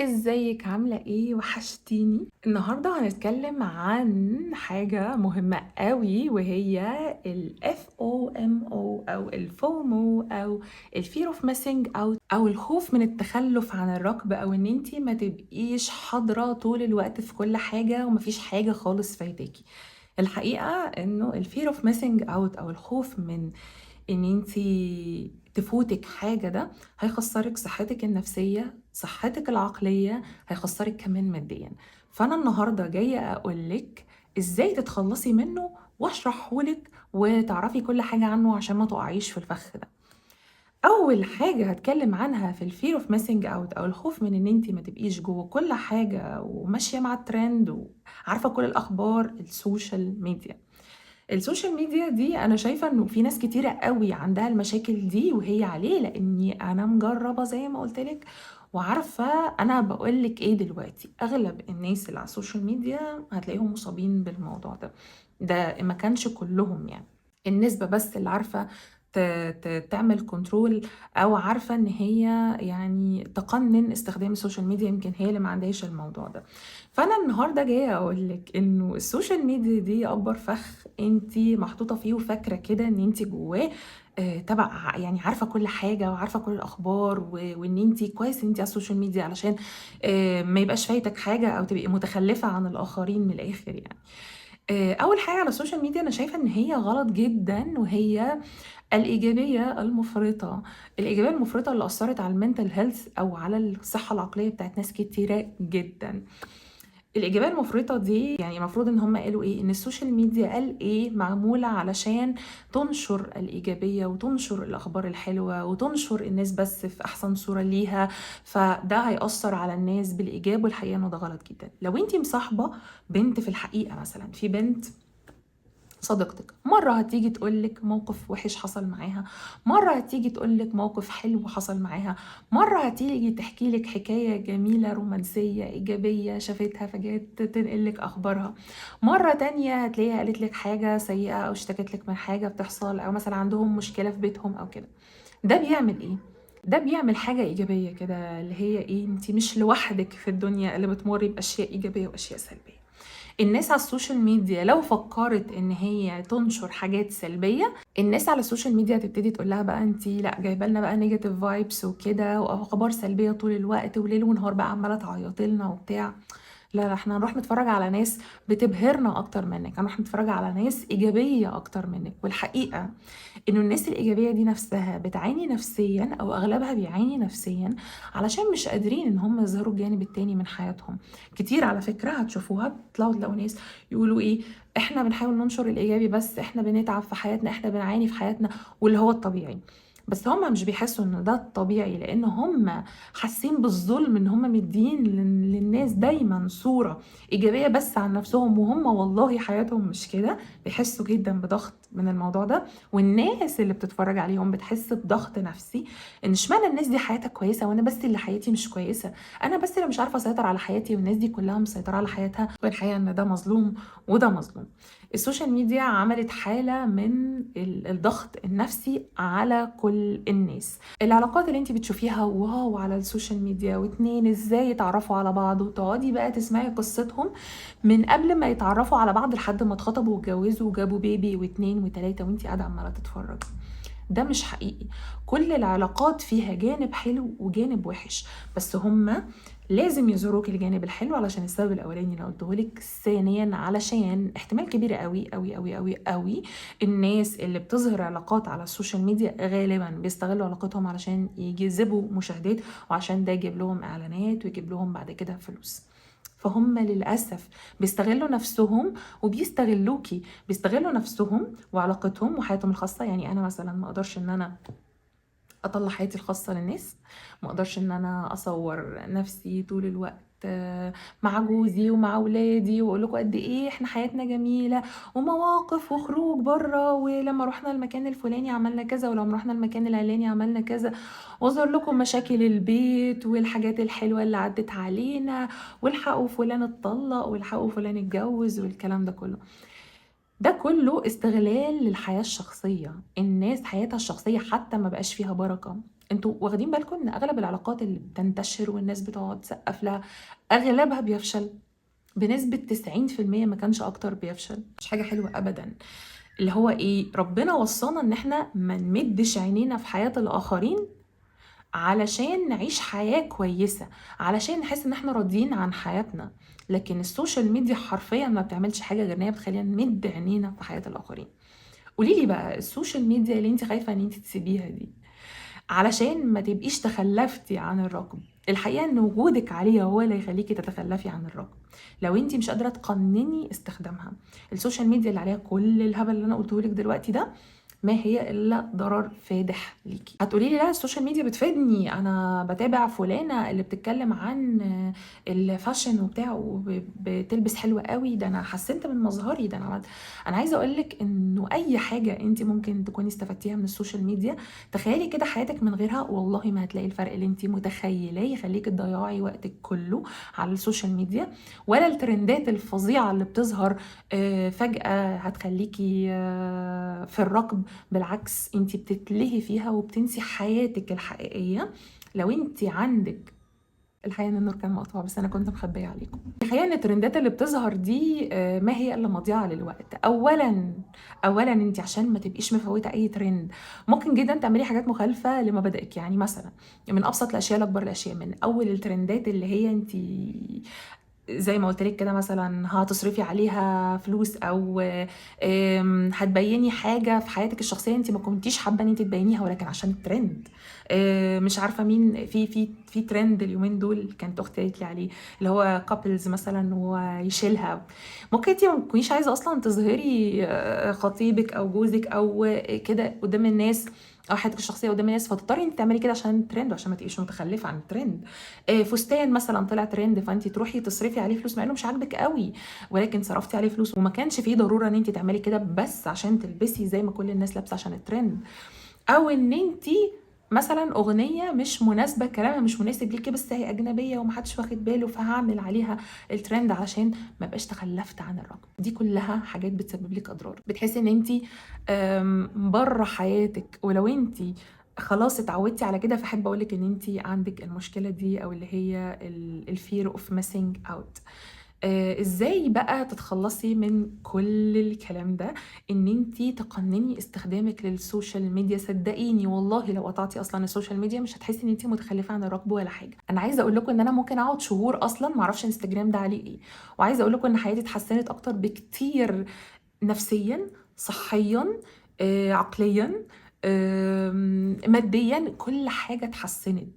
ازيك؟ عاملة ايه؟ وحشتيني. النهاردة هنتكلم عن حاجة مهمة قوي، وهي ال FOMO او ال FOMO او ال Fear of Missing Out، او الخوف من التخلف عن الركب، او ان انتي ما تبقيش حاضرة طول الوقت في كل حاجة ومفيش حاجة خالص فايتاكي. الحقيقة انه ال Fear of Missing Out او الخوف من ان انتي تفوتك حاجة ده هيخسرك صحتك النفسية، صحتك العقلية، هيخسرك كمان ماديا. فأنا النهاردة جاية أقولك إزاي تتخلصي منه واشرحهولك وتعرفي كل حاجة عنه عشان ما تقعيش في الفخ ده. أول حاجة هتكلم عنها في ال fear of missing out أو الخوف من إن أنتي ما تبقيش جوه كل حاجة وماشية مع الترند وعارفة كل الأخبار، ال social media. ال social media دي أنا شايفة إنه في ناس كتيرة قوي عندها المشاكل دي وهي عليه، لأني أنا مجربة زي ما قلت لك وعارفة أنا بقول لك إيه. دلوقتي أغلب الناس اللي على ال social media هتلاقيهم مصابين بالموضوع ده، ده ما كانش كلهم يعني، النسبة بس اللي عارفة تعمل control أو عارفة إن هي تقنن استخدام ال social media، يمكن هي اللي ما عندهاش الموضوع ده. فأنا النهاردة جاية أقول لك إنه ال social media دي أكبر فخ أنتي محطوطة فيه وفاكرة كده إن أنتي جواه، تبع عارفة كل حاجة وعارفة كل الأخبار، وإن أنتي كويس إن أنتي على ال social media علشان ما يبقاش فايتك حاجة أو تبقي متخلفة عن الآخرين من الآخر. أول حاجة على ال social media أنا شايفة إن هي غلط جداً، وهي الإيجابية المفرطة. الإيجابية المفرطة اللي أثرت على ال mental health أو على الصحة العقلية بتاعت ناس كتيرة جداً. الإيجابية المفرطة دي المفروض إن هم قالوا إيه؟ إن ال social media قال إيه؟ معمولة علشان تنشر الإيجابية وتنشر الأخبار الحلوة وتنشر الناس بس في أحسن صورة ليها، فده هيأثر على الناس بالإيجاب، والحقيقة إنه ده غلط جداً. لو أنتي مصاحبة بنت في الحقيقة، مثلاً في بنت صديقتك، مرة هتيجي تقولك موقف وحش حصل معاها، مرة هتيجي تقولك موقف حلو حصل معاها، مرة هتيجي تحكي لك حكاية جميلة رومانسية إيجابية شافتها فجات تنقلك أخبارها، مرة تانية هتلاقيها قالت لك حاجة سيئة أو اشتكت لك من حاجة بتحصل، أو مثلا عندهم مشكلة في بيتهم أو كده. ده بيعمل إيه؟ ده بيعمل حاجة إيجابية كده، اللي هي إيه؟ أنت مش لوحدك في الدنيا اللي بتمري بأشياء إيجابية وأشياء سلبية. الناس على ال social media لو فكرت ان هي تنشر حاجات سلبية، الناس على ال social media هتبتدي تقول لها بقى انت لا جايبه لنا بقى negative vibes وكده واخبار سلبية طول الوقت وليل ونهار بقى عماله تعيطي لنا وبتاع. لا لا، احنا هنروح نتفرج على ناس بتبهرنا اكتر منك، هنروح نتفرج على ناس ايجابية اكتر منك. والحقيقة انه الناس الايجابية دي نفسها بتعاني نفسيا، او اغلبها بيعاني نفسيا، علشان مش قادرين ان هم يظهروا الجانب التاني من حياتهم. كتير على فكرة هتشوفوها بتطلعوا تلاقوا ناس يقولوا ايه، احنا بنحاول ننشر الايجابي بس احنا بنتعب في حياتنا، احنا بنعاني في حياتنا، واللي هو الطبيعي. بس هم مش بيحسوا ان ده الطبيعي، لان هم حاسين بالظلم ان هم مدين للناس دايما صورة ايجابية بس عن نفسهم، وهم والله حياتهم مش كده. بيحسوا جدا بضغط من الموضوع ده، والناس اللي بتتفرج عليهم بتحس بضغط نفسي ان اشمعنى الناس دي حياتها كويسة وانا بس اللي حياتي مش كويسة، انا بس اللي مش عارفة اسيطر على حياتي والناس دي كلها مسيطرة على حياتها. والحقيقة ان ده مظلوم وده مظلوم. ال social media عملت حالة من الضغط النفسي على كل الناس. العلاقات اللي انت بتشوفيها wow على ال social media، واتنين ازاي يتعرفوا على بعض، وتقعدي بقى تسمعي قصتهم من قبل ما يتعرفوا على بعض لحد ما اتخطبوا واتجوزوا وجابوا baby واتنين وتلاتة، وانت قاعدة عمالة تتفرجي. ده مش حقيقي. كل العلاقات فيها جانب حلو وجانب وحش، بس هما لازم يزوروك الجانب الحلو علشان السبب الاولاني اللي قلته لك. ثانيا علشان احتمال كبير قوي قوي قوي قوي قوي الناس اللي بتظهر علاقات على ال social media غالبا بيستغلوا علاقتهم علشان يجذبوا مشاهدات، وعشان ده يجيب لهم اعلانات ويجيب لهم بعد كده فلوس. فهم للأسف بيستغلوا نفسهم وبيستغلوكي، بيستغلوا نفسهم وعلاقتهم وحياتهم الخاصة. أنا مثلا ما أقدرش إن أنا أطلع حياتي الخاصة للناس، ما أقدرش إن أنا أصور نفسي طول الوقت مع جوزي ومع أولادي وأقول لكم قد إيه إحنا حياتنا جميلة ومواقف وخروج بره، ولما رحنا المكان الفلاني عملنا كذا، ولما رحنا المكان العلاني عملنا كذا، وأظهر لكم مشاكل البيت والحاجات الحلوة اللي عدت علينا، والحقوا فلان اتطلق والحقوا فلان اتجوز والكلام ده كله. ده كله استغلال للحياة الشخصية. الناس حياتها الشخصية حتى ما بقاش فيها بركة. انتوا واخدين بالكم ان اغلب العلاقات اللي بتنتشر والناس بتقعد تسقف لها اغلبها بيفشل بنسبة 90%، ما كانش اكتر بيفشل. مش حاجة حلوة ابدا. اللي هو ايه، ربنا وصانا ان احنا ما نمدش عينينا في حياة الاخرين علشان نعيش حياة كويسة، علشان نحس ان احنا راضيين عن حياتنا. لكن ال social media حرفيا ما بتعملش حاجة غير ان هي بتخلينا نمد عينينا في حياة الاخرين. قوليلي بقى، ال social media اللي انت خايفة ان انت تسيبيها دي علشان ما تبقيش تخلفتي عن الركب، الحقيقة ان وجودك عليها هو اللي يخليكي تتخلفي عن الركب لو انت مش قادرة تقنني استخدامها. ال social media اللي عليها كل الهبل اللي انا قلته لك دلوقتي ده ما هي الا ضرر فادح ليكي. هتقولي لي لا ال social media بتفيدني، انا بتابع فلانه اللي بتتكلم عن ال fashion وبتاع وبتلبس حلو قوي، ده انا حسنت من مظهري، ده انا عملت. انا عايزه اقول لك انه اي حاجة انت ممكن تكوني استفدتيها من ال social media، تخيلي كده حياتك من غيرها، والله ما هتلاقي الفرق اللي انت متخيلاه يخليكي تضيعي وقتك كله على ال social media، ولا الترندات الفظيعة اللي بتظهر فجاة هتخليكي في الركب. بالعكس انت بتتلهي فيها وبتنسي حياتك الحقيقية. لو انت عندك الحقيقة ان النور كان مقطوع بس انا كنت مخبيه عليكم. الحقيقة ان الترندات اللي بتظهر دي ما هي الا مضيعة للوقت. اولا انت عشان ما تبقيش مفوته اي ترند ممكن جدا تعملي حاجات مخالفة لمبادئك. يعني مثلا من ابسط الاشياء لاكبر الاشياء، من اول الترندات اللي هي انت زي ما قلت لك كده مثلا هتصرفي عليها فلوس، او هتبيني حاجة في حياتك الشخصية انت ما كنتيش حابة ان انت تبينيها ولكن عشان الترند. مش عارفه مين في في في ترند اليومين دول كانت اختي قالت لي عليه، اللي هو couples مثلا ويشيلها. ممكن انت ما تكونيش عايزه اصلا تظهري خطيبك او جوزك او كده قدام الناس، او حياتك الشخصية قدام الناس، فتضطري انت تعملي كده عشان الترند وعشان ما تبقيش متخلفة عن الترند. فستان مثلا طلع ترند فانت تروحي تصرفي عليه فلوس مع انه مش عاجبك قوي، ولكن صرفتي عليه فلوس وما كانش فيه ضرورة ان انت تعملي كده، بس عشان تلبسي زي ما كل الناس لابسه عشان الترند. او ان انت مثلا اغنية مش مناسبة، كلامها مش مناسب ليكي بس هي اجنبية ومحدش واخد باله فهعمل عليها الترند علشان ما بقاش تخلفت عن الركب. دي كلها حاجات بتسبب لك اضرار، بتحسي ان انت بره حياتك. ولو انت خلاص اتعودتي على كده فاحب اقولك ان انت عندك المشكلة دي، او اللي هي ال fear of missing out. ازاي بقى تتخلصي من كل الكلام ده؟ ان انتي تقنني استخدامك لل social media. صدقيني والله لو قطعتي اصلا ال social media مش هتحسي ان انتي متخلفة عن الركب ولا حاجة. انا عايزه اقول لكم ان انا ممكن اقعد شهور اصلا ما اعرفش انستجرام ده عليه ايه، وعايزه اقول لكم ان حياتي اتحسنت اكتر بكتير نفسيا، صحيا، عقليا، ماديا، كل حاجة اتحسنت.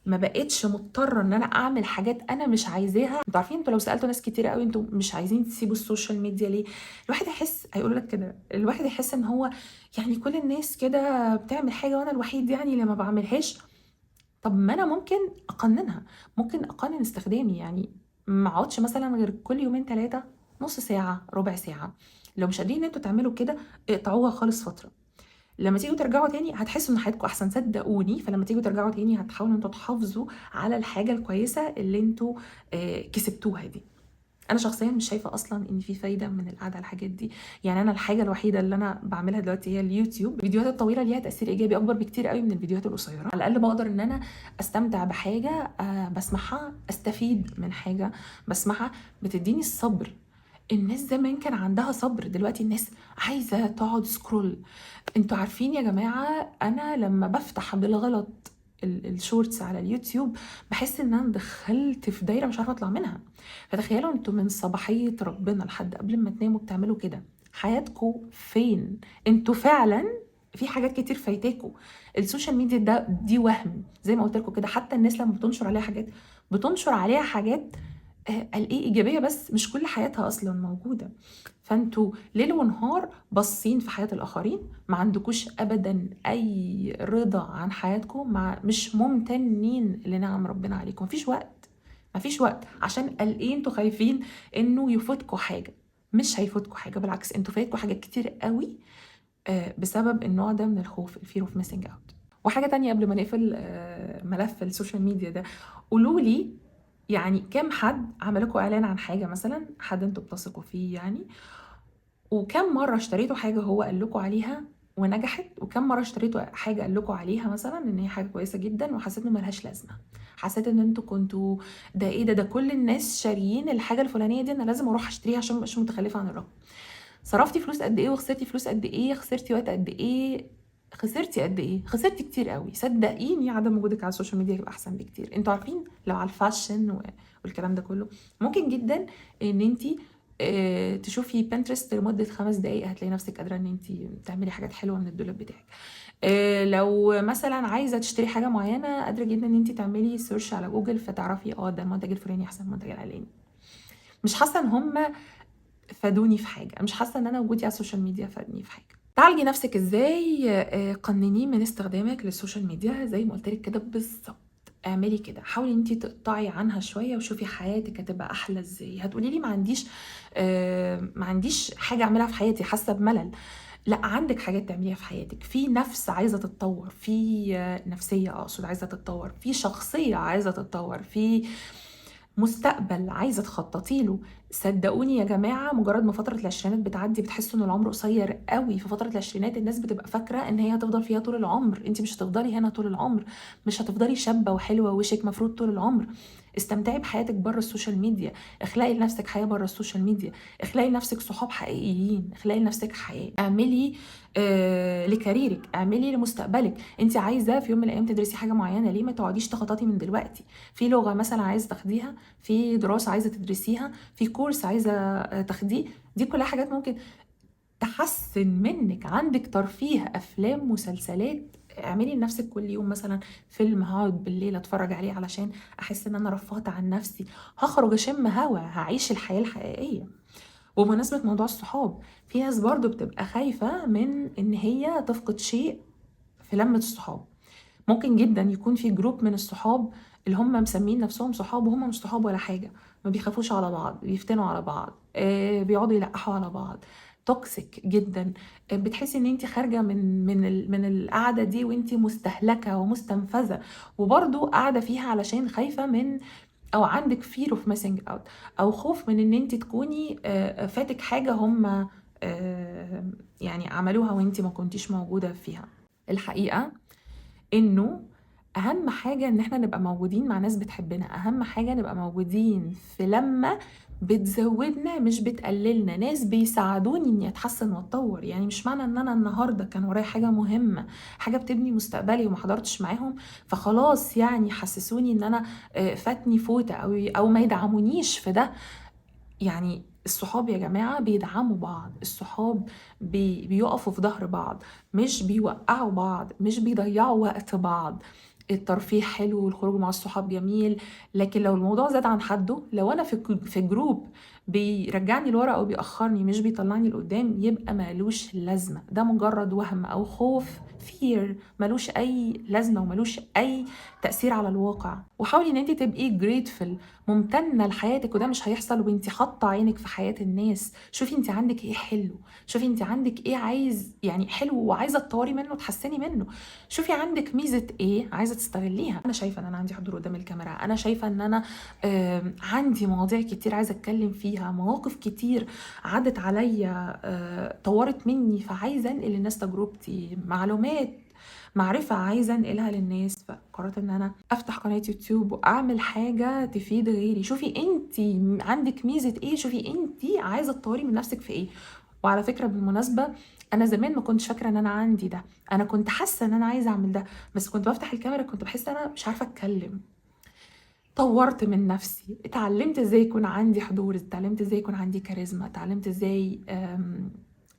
ما بقتش مضطرة ان انا اعمل حاجات انا مش عايزاها. انتوا عارفين، انتوا لو سالتوا ناس كتير قوي انتوا مش عايزين تسيبوا ال social media ليه، الواحد يحس، هيقول لك كده، الواحد يحس ان هو يعني كل الناس كده بتعمل حاجة وانا الوحيد يعني اللي ما بعملهاش. طب ما انا ممكن اقننها، ممكن اقنن استخدامي، يعني ما اقعدش مثلا غير كل يومين 3 نص ساعة ربع ساعة. لو مش قادرين ان انتوا تعملوا كده اقطعوها خالص فترة. لما تيجوا ترجعوا تاني هتحسوا ان حياتكم احسن، صدقوني. فلما تيجوا ترجعوا تاني هتحاولوا انتوا تحافظوا على الحاجة الكويسة اللي انتوا كسبتوها دي. انا شخصيا مش شايفه اصلا ان في فايده من القعدة على الحاجات دي. يعني انا الحاجة الوحيدة اللي انا بعملها دلوقتي هي اليوتيوب. الفيديوهات الطويلة ليها تاثير ايجابي اكبر بكتير قوي من الفيديوهات القصيرة. على الاقل بقدر ان انا استمتع بحاجة بسمعها، استفيد من حاجة بسمعها، بتديني الصبر. الناس زمان كان عندها صبر، دلوقتي الناس عايزه تقعد scroll. انتوا عارفين يا جماعة، انا لما بفتح بالغلط ال shorts على اليوتيوب بحس ان انا دخلت في دايرة مش عارفه اطلع منها. فتخيلوا انتوا من صباحية ربنا لحد قبل ما تناموا بتعملوا كده، حياتكم فين؟ انتوا فعلا في حاجات كتير فايتاكوا. ال social media ده دي وهم زي ما قلت لكم كده. حتى الناس لما بتنشر عليها حاجات بتنشر عليها حاجات قال ايه ايجابية، بس مش كل حياتها اصلا موجودة. فانتوا ليل ونهار باصين في حياة الاخرين، ما عندكوش ابدا اي رضا عن حياتكم، مش ممتنين لنعم ربنا عليكم. مفيش وقت، مفيش وقت، عشان قلقين انتوا خايفين انه يفوتكوا حاجة. مش هيفوتكوا حاجة، بالعكس انتوا فايتكوا حاجات كتير قوي بسبب النوع ده من الخوف، ال fear of missing out. وحاجه تانية قبل ما نقفل ملف ال social media ده، قولوا لي يعني كم حد عمل لكم اعلان عن حاجة مثلا، حد انتوا بتثقوا فيه يعني، وكم مرة اشتريتوا حاجة هو قال لكم عليها وانتوا ونجحت؟ وكم مرة اشتريتوا حاجة قال لكم عليها مثلا ان هي حاجة كويسة جدا وحسيت انه ملهاش لازمه؟ حسيت ان انتوا كنتوا ده ايه ده كل الناس شاريين الحاجة الفلانية دي، انا لازم اروح اشتريها عشان مبقاش متخلفة عن الرقم. صرفتي فلوس قد ايه وخسرتي فلوس قد ايه؟ خسرتي وقت قد ايه؟ خسرتي قد ايه؟ خسرتي كتير قوي. صدقيني عدم وجودك على ال social media يبقى احسن بكتير. انتوا عارفين لو على ال fashion والكلام ده كله، ممكن جدا ان انتي تشوفي Pinterest لمدة 5 دقايق، هتلاقي نفسك قادرة ان انتي تعملي حاجات حلوة من الدولاب بتاعك. لو مثلا عايزه تشتري حاجة معينة، قادرة جدا ان انتي تعملي search على جوجل فتعرفي ده المنتج الفلاني احسن من المنتج العلاني. مش حاسه ان هم فادوني في حاجة، مش حاسه ان انا وجودي على ال social media فادني في حاجة. تعالجي نفسك ازاي؟ قننيه من استخدامك لل social media زي ما قلت لك كده بالظبط. اعملي كده، حاولي انتي تقطعي عنها شوية وشوفي حياتك هتبقى احلى ازاي. هتقولي لي ما عنديش حاجة اعملها في حياتي، حاسه بملل. لا، عندك حاجات تعمليها في حياتك. في نفس عايزه تتطور، في نفسية اقصد عايزه تتطور، في شخصية عايزه تتطور، في مستقبل عايزه تخططي له. صدقوني يا جماعة، مجرد ما فترة العشرينات بتعدي بتحسوا ان العمر قصير قوي. في فترة العشرينات الناس بتبقى فاكره ان هي هتفضل فيها طول العمر. انت مش هتفضلي هنا طول العمر، مش هتفضلي شابه وحلوه وشك مفروض طول العمر. استمتعي بحياتك بره ال social media، اخلقي لنفسك حياة بره ال social media، اخلقي لنفسك صحاب حقيقيين، اخلقي لنفسك حياة، اعملي ل career ك، اعملي لمستقبلك. انت عايزه في يوم من الايام تدرسي حاجة معينة، ليه ما تقعديش تخططي من دلوقتي؟ في لغة مثلا عايزه تاخديها، في دراسة عايزه تدرسيها، في كورس عايزه تاخديه، دي كلها حاجات ممكن تحسن منك. عندك ترفيه، افلام، مسلسلات، اعملي لنفسك كل يوم مثلا فيلم هقعد بالليل اتفرج عليه علشان احس ان انا رفهت عن نفسي، هخرج اشم هوا، هعيش الحياة الحقيقية. وبمناسبة موضوع الصحاب، في ناس برضو بتبقى خايفة من ان هي تفقد شيء في لمة الصحاب. ممكن جدا يكون في group من الصحاب اللي هم مسمين نفسهم صحاب وهم مش صحاب ولا حاجة، ما بيخافوش على بعض، بيفتنوا على بعض، بيقعدوا يلقحوا على بعض، toxic جدا. بتحسي ان انت خارجه من القعدة دي وانت مستهلكه ومستنفذه، وبرضو قاعدة فيها علشان خايفة من، او عندك fear of missing out، او خوف من ان انت تكوني فاتك حاجة هم يعني عملوها وانت ما كنتيش موجودة فيها. الحقيقة انه اهم حاجة ان احنا نبقى موجودين مع ناس بتحبنا، اهم حاجة نبقى موجودين في لمه بتزودنا مش بتقللنا، ناس بيساعدوني اني اتحسن واتطور. يعني مش معنى ان انا النهارده كان ورايا حاجة مهمة، حاجة بتبني مستقبلي وما حضرتش معاهم، فخلاص يعني حسسوني ان انا فاتني فوته او ما يدعمونيش في ده. يعني الصحاب يا جماعة بيدعموا بعض، الصحاب بيقفوا في ظهر بعض، مش بيوقعوا بعض، مش بيضيعوا وقت بعض. الترفيه حلو والخروج مع الصحاب جميل، لكن لو الموضوع زاد عن حده، لو انا في group بيرجعني لورا او بيأخرني مش بيطلعني لقدام، يبقى مالوش لازمة. ده مجرد وهم او خوف، fear، مالوش اي لازمة ومالوش اي تأثير على الواقع. وحاولي ان انت تبقي grateful، ممتنة لحياتك، وده مش هيحصل وانت حاطة عينك في حياة الناس. شوفي انت عندك ايه حلو، شوفي انت عندك ايه عايز يعني حلو وعايزة تطوري منه وتحسني منه، شوفي عندك ميزة ايه عايزة تستغليها. انا شايفة ان انا عندي حضور قدام الكاميرا، انا شايفة ان انا عندي مواضيع كتير عايزة اتكلم فيها، مواقف كتير عدت عليا طورت مني، فعايزة انقل للناس تجربتي، معلومات، معرفة عايزة انقلها للناس. فقررت ان انا افتح قناة يوتيوب واعمل حاجة تفيد غيري. شوفي انتي عندك ميزة ايه، شوفي انتي عايزة تطوري من نفسك في ايه. وعلى فكرة بالمناسبة، انا زمان ما كنتش فاكرة ان انا عندي ده، انا كنت حاسة ان انا عايزة اعمل ده، بس كنت بفتح الكاميرا كنت بحس ان انا مش عارفة اتكلم. طورت من نفسي، اتعلمت ازاي يكون عندي حضور، اتعلمت ازاي يكون عندي كاريزما، اتعلمت ازاي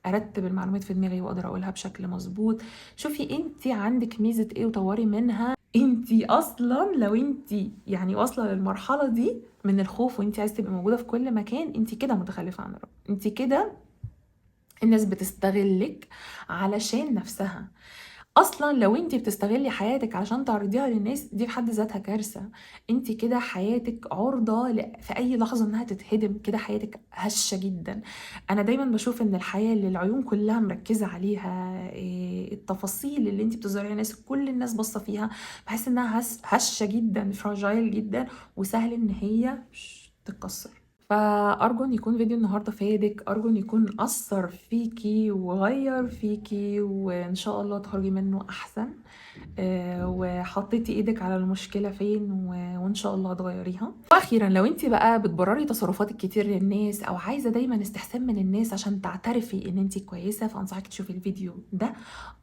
ارتب المعلومات في دماغي واقدر اقولها بشكل مظبوط. شوفي انتي عندك ميزة ايه وطوري منها. انتي اصلا لو انتي يعني واصلة للمرحلة دي من الخوف وانتي عايزة تبقي موجودة في كل مكان، انتي كده متخلفة عن الرب، انتي كده الناس بتستغلك علشان نفسها. اصلا لو انتي بتستغلي حياتك علشان تعرضيها للناس، دي في حد ذاتها كارثة. انتي كده حياتك عرضة في اي لحظة انها تتهدم، كده حياتك هشة جدا. انا دايما بشوف ان الحياة اللي العيون كلها مركزة عليها، التفاصيل اللي انتي بتظهريها للناس كل الناس باصة فيها، بحس انها هشة جدا، فراجايل جدا، وسهل ان هي تتكسر. فأرجو إن يكون فيديو النهارده فادِك، أرجو إن يكون أثّر فيكِ وغيّر فيكِ، وإن شاء الله تخرجي منه أحسن، وحطيتِ إيدِك على المشكلة فين وإن شاء الله هتغيّريها. وأخيرًا لو أنتِ بقى بتبرري تصرفاتِك كتير للناس أو عايزة دايمًا استحسان من الناس عشان تعترفي إن أنتِ كويسة، فأنصحِك تشوفي الفيديو ده.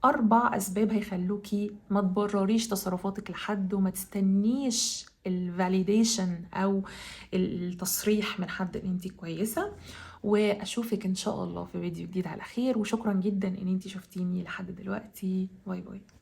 4 أسباب هيخلوكِ ما تبرريش تصرفاتِك لحد وما تستنيش الvalidation أو التصريح من حد إن أنتِ كويسة. وأشوفِك إن شاء الله في فيديو جديد على خير، وشكرًا جدًا إن أنتِ شُفتيني لحد دلوقتي. bye bye.